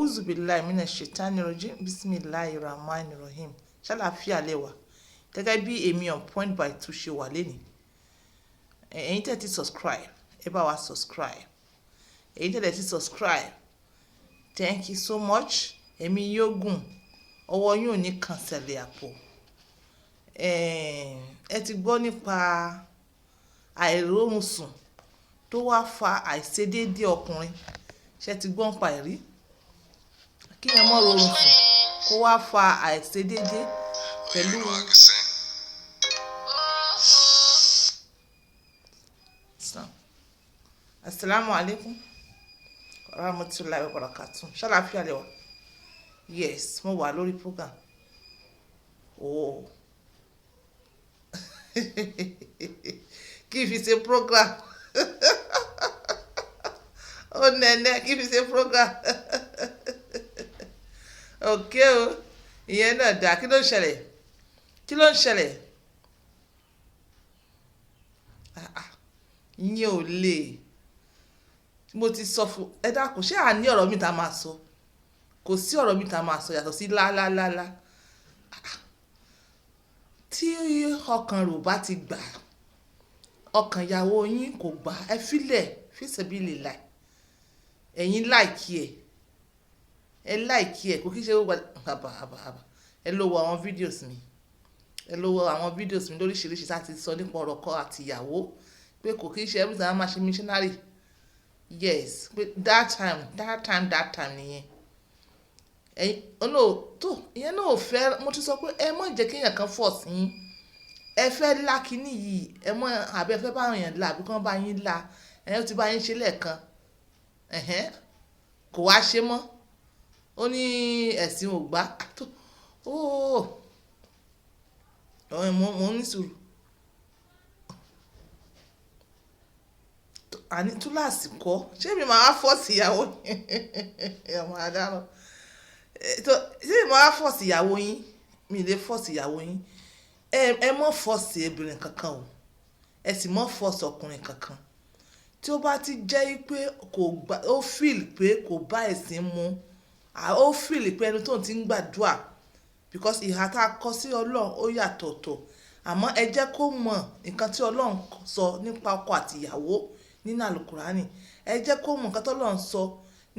Auzubillahi minash shaitani rajim. Bismillahir rahmanir rahim. Ṣàlàáfíà lẹ wà? Gẹ́gẹ́ bí èmi on point by two ṣe wà lénìí. Ẹ̀yin tẹ́ ti subscribe, ẹ bá wa subscribe. Ẹ̀yin tẹ́ ti subscribe, thank you so much. Ẹ̀mí yóò gùn, ọwọ́ yóò ní kan sẹ̀lẹ̀ àpò. Ẹ ti gbọ́ nípa àìróorun sùn tó wá fa àìṣedéédé ọkùnrin. Ṣé ẹ ti gbọ́ nípa ẹ̀ rí? Kí èèyàn má rọrùn sùn kó wá fa àìṣedéédé pẹ̀lú. You know I can sing. Assalamu alaikum warahmatullahi wabarakatuh. Ṣàlàáfíà lẹ wà? Yes, mo wà lórí program. Oh. Kí n fi ṣe program. Ó nẹ́nẹ́ kí n fi ṣe program. Okay o, ìyẹn náà dà. Kí ló ń ṣẹlẹ̀? Kí ló ń ṣẹlẹ̀? Ah ah, ìyẹn ò lè. Mo ti sọ fún ẹ, dákun, ṣé à ní ọ̀rọ̀ mi tá máa sọ? Kò sí ọ̀rọ̀ mi tá máa sọ yàtọ̀ sí lá lá lá lá. Tí ọkàn rẹ̀ ò bá ti gbà, ọkàn ìyàwó yín kò gbà, ẹ fi lẹ̀ fisabilillah. Ẹ̀yin like ẹ̀, ẹ like ẹ̀, kò kí ṣe gbogbo àbà àbà àbà. Ẹ lọ wo àwọn videos mi. Ẹ lọ wo àwọn videos mi lóríṣiríṣi tí a ti sọ nípa ọ̀rọ̀ ọkọ àti ìyàwó pé kò kí ṣe every time a máa ṣe missionary. Yes, pé that time, that time, that time nìyẹn. Ẹ̀yin, oh no, tó ìyẹn náà ò fẹ́. Mo ti sọ pé ẹ má jẹ́ kí èèyàn kan force yín. Ẹ fẹ́ lá kíní yìí, ẹ mọ̀, àbí ẹ fẹ́ bá èèyàn lá, àbí kí wọ́n bá yín lá. Ẹ̀yin ó ti bá yín ṣe lẹ́ẹ̀kan. Ẹ̀hẹn, kò wá ṣe mọ́. Ó ní ẹ̀sìn ò gbà. Tó, oh, mo ní sùúrù. Àní túláàsì kọ́. Ṣé èmi máa wá force ìyàwó yín? Ọmọ adáran. Tó, ṣé èmi máa wá force ìyàwó yín? Mi ò lè force ìyàwó yín. Ẹ má force obìnrin kankan o. Ẹ sì má force ọkùnrin kankan. Tí ó bá ti jẹ́ pé kò gbà, ó feel pé kò bá ẹ̀sìn mu, ó feel pé ẹni tó ń ti ń gbàdúrà, because ìhà tá a kọ sí Ọlọ́run ó yàtọ̀tọ̀. Àmọ́ ẹ jẹ́ kó mọ nǹkan tí Ọlọ́run sọ nípa ọkọ àti ìyàwó nínú àlùkùránì. Ẹ jẹ́ kó mọ nǹkan tí Ọlọ́run sọ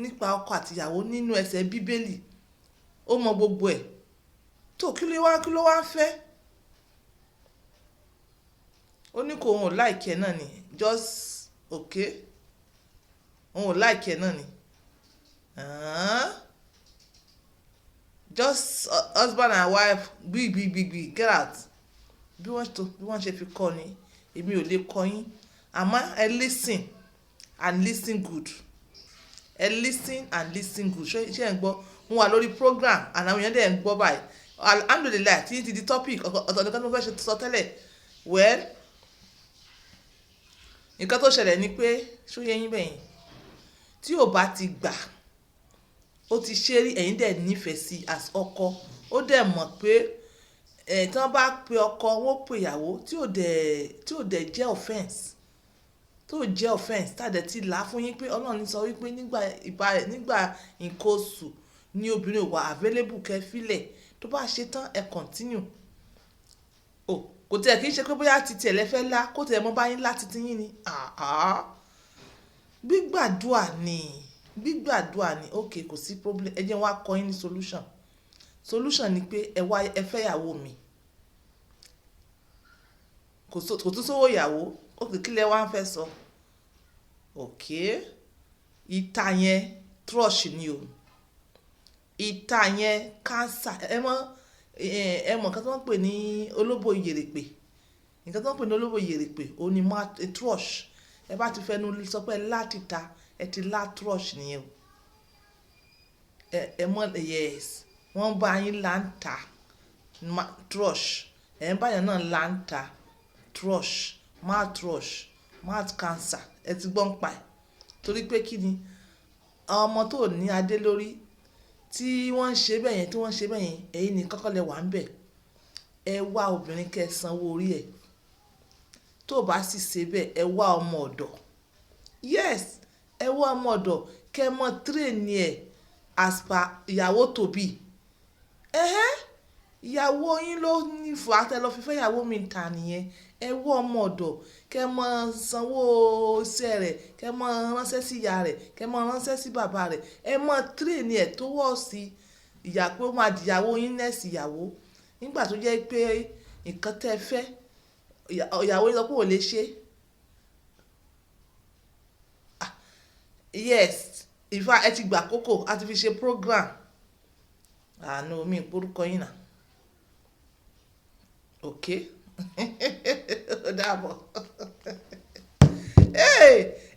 nípa ọkọ àti ìyàwó nínú ẹsẹ̀ bíbélì. Ó mọ gbogbo ẹ̀. Tó kí ló wá ń fẹ́? Ó ní kò òun ò like ẹ náà ni. Just okay. Òun ò like ẹ náà ni. Ah. Just husband and wife, gbi gbi gbi gbi, get out. Bí wọ́n tó, bí wọ́n ṣe fi kọ́ ni, èmi ò lè kọ́ yín. Àmọ́ ẹ listen and listen good. Ẹ listen and listen good. Ṣé ẹ ń gbọ́? Mo wà lórí program and àwọn èèyàn dẹ̀ ń gbọ́ báyìí. Alhamdulillah, tí ti di topic ọ̀tọ̀ nǹkan tí mo fẹ́ ṣe sọ tẹ́lẹ̀. Well, nǹkan tó ṣẹlẹ̀ ni pé, ṣó yé yín bẹ́yẹn? Tí ò bá ti gbà, ó ti ṣe rí, ẹ̀yin dẹ̀ nífẹ̀ẹ́ sí as ọkọ. Ó dẹ̀ mọ̀ pé, tí wọ́n bá pe ọkọ, wọ́n ó pe ìyàwó tí ò dẹ̀ jẹ́ offence, tó jẹ́ offence, tá dẹ̀ ti là fún yín pé Ọlọ́run sọ wípé nígbà ìbá rẹ̀, nígbà nǹkan oṣù ni obìnrin ò wà available, kẹ́ fílẹ̀. Tó bá ṣe tán, ẹ continue. Oh, kò tí ẹ kì í ṣe pé bóyá titi ẹ lẹ fẹ́ lá, kó tí ẹ mọ bá yín lá titi yín ni. Àhá. Gbígbàdúà ni, gbígbàdúà ni. Okay, kò sí problem. Ẹ jẹ́ n wá kọ́ yín ní solution. Solution ni pé ẹ wá, ẹ fẹ́ ìyàwó mi. Kò tún sówó ìyàwó. Okay, kí lẹ wá ń fẹ́ sọ? Okay. Ìta yẹn thrush ni o. Ìta yẹn cancer. Ẹ mọ̀, ẹ mọ̀ nǹkan tí wọ́n ń pè ní olóbò ìyèrèpè. Nǹkan tí wọ́n ń pè ní olóbò ìyèrèpè, òun ni thrush. Ẹ bá ti fẹnu sọ pé láti ta, ẹ ti lá thrush nìyẹn o. Ẹ mọ̀, yes, wọ́n bá yín lá ń ta thrush. Ẹ̀ ń bá èèyàn náà lá ń ta thrush, mouth thrush, mouth cancer. Ẹ ti gbọ́ ń pa ẹ̀. Torí pé kí ni? Àwọn ọmọ tó ní adé lórí tí wọ́n ń ṣe bẹ́yẹn, tí wọ́n ń ṣe bẹ́yẹn, ẹ̀yin nìkan kọ́ lẹ wà ń bẹ̀. Ẹ wá obìnrin kí ẹ sanwó orí ẹ̀. Tó bá sì ṣe bẹ́ẹ̀, ẹ wá ọmọ ọ̀dọ̀. Yes, ẹ wá ọmọ ọ̀dọ̀ kí ẹ mọ train ẹ̀. As per ìyàwó to be, ẹ̀hẹ́n, ìyàwó yín ló ní fún àtẹ lọ fi fẹ́ ìyàwó mi ta nìyẹn. Ẹ wọ́ ọmọ ọ̀dọ̀, kẹ́ mọ sanwó iṣẹ́ rẹ̀, kẹ́ mọ ránṣẹ́ sí ìyá rẹ̀, kẹ́ mọ ránṣẹ́ sí bàbá rẹ̀. Ẹ mọ train ẹ̀ tó wọ̀ sí ìyà pé ó máa di ìyàwó yín, next ìyàwó. Nígbà tó jẹ́ pé nǹkan tẹ́ fẹ́, ìyàwó yín sọ pé ò lè ṣe. Ah, yes, in fact, ẹ ti gbà kókò, a ti fi ṣe program. Ah no, mi ò porúkọ yín náà. Okay, ó dàbọ̀.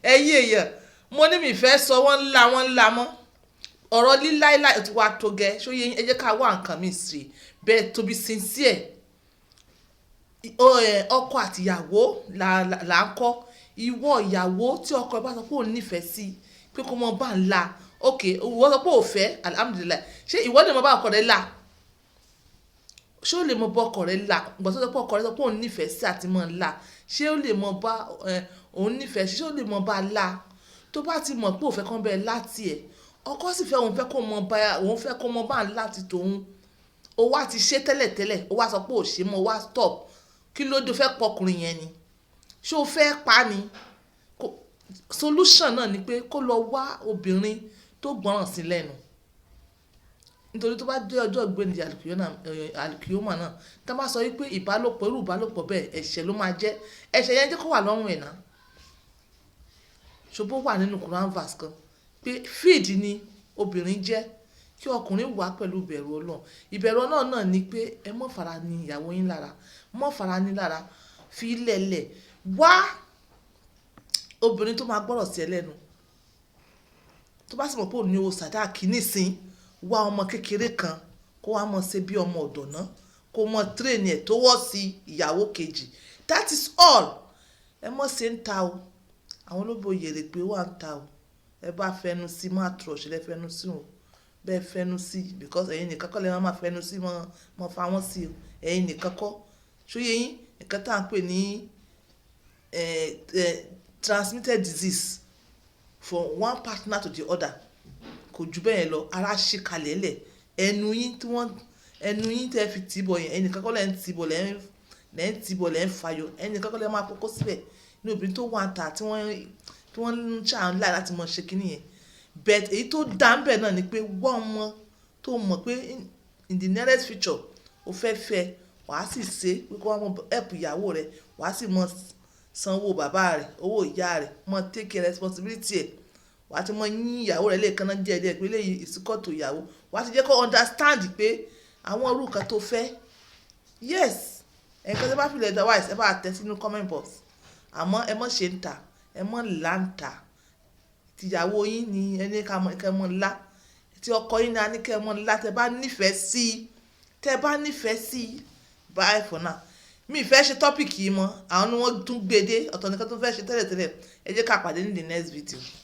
Ẹ̀yin èèyàn, mo ní mi fẹ́ sọ wọ́n ńlá, wọ́n ńlá mọ́. Ọ̀rọ̀ líláíláí ti wá tó gẹ́, ṣó yé yín? Ẹ jẹ́ ká wá nǹkan mi sí. But to be sincere, ọkọ àti ìyàwó là ń kọ́. Ìwọ ìyàwó tí ọkọ ẹ bá sọ pé òun nífẹ̀ẹ́ sí pé kó mọ bá ń la, ok, ìwọ sọ pé ò fẹ́, alhamdulillah. Ṣé ìwọ lè mọ bá ọkọ rẹ là? Ṣé ó lè mọ bá ọkọ rẹ là? Ìgbà tó sọ pé ọkọ rẹ sọ pé òun nífẹ̀ẹ́ sí àti mọ̀ là, ṣé ó lè mọ bá òun nífẹ̀ẹ́ sí? Ṣé ó lè mọ bá là? Tó bá ti mọ̀ pé ò fẹ́ kán bẹ́ẹ̀ láti ẹ̀, ọkọ sì fẹ́, òun fẹ́ kó mọ bá, òun fẹ́ kó mọ bá ń láti tòun. Ó wá ti ṣe tẹ́lẹ̀tẹ́lẹ̀, ó wá sọ pé ò ṣe mọ́, ó wá stop. Kí ló dé? O fẹ́ pọkùnrin yẹn ni? Ṣé o fẹ́ pa ni? Solution náà ni pé kó lọ wá obìnrin tó gbọ́ràn sí lẹ́nu, nítorí tó bá dé ọjọ́ ìgbéǹde àlùkìyámọ̀ náà, tá bá sọ wípé ìbálòpọ̀, irú ìbálòpọ̀ bẹ́ẹ̀, ẹ̀ṣẹ̀ ló máa jẹ́. Ẹ̀ṣẹ̀ yẹn jẹ́ kó wà lọ́rùn ẹ̀ náà. Ṣùgbọ́n wà nínú Quran verse kan pé field ni obìnrin jẹ́ kí ọkùnrin wà pẹ̀lú ìbẹ̀rù Ọlọ́run. Ìbẹ̀rù Ọlọ́run náà ni pé ẹ má fara ní ìyàwó yín lára, má fara ní lára, fi lẹ̀lẹ̀ wá obìnrin tó máa gbọ́rọ̀ sí ẹ lẹ́nu. Tó bá sì mọ̀ pé òun ní owó sàdáàkì nísìn, wá ọmọ kékeré kan kó wá mọ̀ ṣe bí ọmọ ọ̀dọ̀ náà, kó mọ̀ train ẹ̀ tó wọ́ sí ìyàwó kejì. That is all. Ẹ mọ̀ ṣe ń ta o. Àwọn olóbò yèrè pé wà ń ta o. Ẹ bá fẹnu sí, má trust lẹ fẹnu sí o. Bẹ́ẹ̀ fẹnu sí, because ẹ̀yin nìkan kọ́ lẹ máa fẹnu sí, mọ́ mọ́ fa wọ́n sí o. Ẹ̀yin nìkan kọ́. Ṣó yé yín? Nǹkan tí à ń pè ní transmitted disease from one partner to the other, kò ju bẹ́ẹ̀ lọ. Ara ṣì kalẹ̀ lẹ̀. Ẹnu yín tí wọ́n, ẹnu yín tí ẹ fi tì bọ̀ yẹn, ẹ̀yin nìkan kọ́ lẹ ń tì bọ̀, lẹ́ ń tì bọ̀, lẹ́ ń fàyọ. Ẹ̀yin nìkan kọ́ lẹ máa kókó síbẹ̀. Ní obìnrin tó wà níta tí wọ́n ń ṣà ń láì láti mọ ṣe kíní yẹn. But èyí tó dá ń bẹ̀ náà ni pé wá ọmọ tó mọ̀ pé in the nearest future o fẹ́ fẹ́, wà á sì ṣe pé kó wá mọ help ìyàwó rẹ, wà á sì mọ sanwó bàbá rẹ̀, owó ìyá rẹ̀, mọ take care responsibility ẹ̀. Wà á ti mọ yín ìyàwó rẹ̀ lẹ́ẹ̀kan náà díẹ̀ díẹ̀ pé eléyìí ìsíkọ̀tò ìyàwó. Wà á ti jẹ́ kó understand pé àwọn irú nǹkan tó fẹ́. Yes, ẹ̀kan tí ẹ bá feel otherwise, ẹ bá tẹ sínú comment box. Àmọ́ ẹ má ṣe ń ta, ẹ má là ń ta. Tìyàwó yín ni ẹni ká mọ̀ kẹ́ mọ̀ ńlá. Tí ọkọ yín ni a ní kẹ́ mọ̀ ńlá. Tẹ bá nífẹ̀ẹ́ sí, tẹ bá nífẹ̀ẹ́ sí. Bye for now. Mi fẹ́ ṣe topic yìí mọ́. Àwọn ni wọ́n tún gbé dé. Ọ̀tọ̀ nìkan tó fẹ́ ṣe tẹ́lẹ̀tẹ́lẹ̀. Ẹ jẹ́ ká pàdé ní the next video.